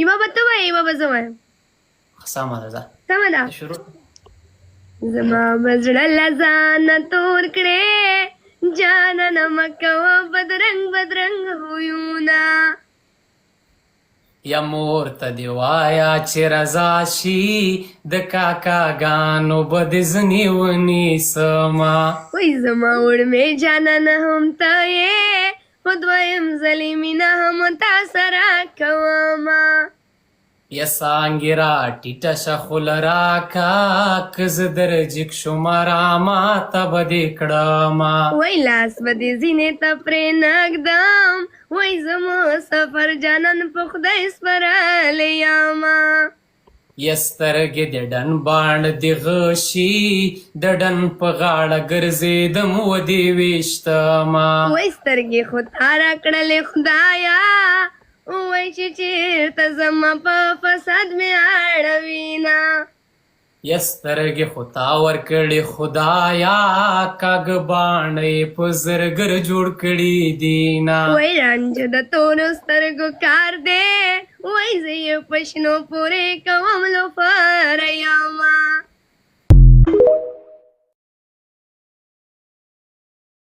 یوه به ته وایې، یوه به زه وایم. سمه ده، ځه. سمه ده. شروع. زما به زړه له ځانه تور کړې، جانانه مه کوه بدرنګ بدرنګ خویونه. یا مور ته دې وایه چې رضا شي، د کاکاګانو به دې ځنې ونیسمه. وای زما وړمې جانانه هم ته یې، خو دویم ځلې مینه هم تا سره کومه. یا څانګې را ټیټه شه خوله راکه، که زه در جګ شومه راماته به دې کړمه. وای لاس به دې زینې ته پرې نه ږدم، وای زما سفر جانان په خدای سپارلی یمه. یا سترګې د ډن باڼ دې غشي، د ډن په غاړه ګرځېدم ودې ویشتمه. وای سترګې خو تا راکړلې خدایا، وای چې چېرته زما په فساد مې اړوینه. یا سترګې خو تا ورکړې خدایا، کاږه باڼه یې په زرګر جوړ کړي دینه. وای رانجه د تورو سترګو کار دی، وای زه یې په شنو پورې کوم لوفه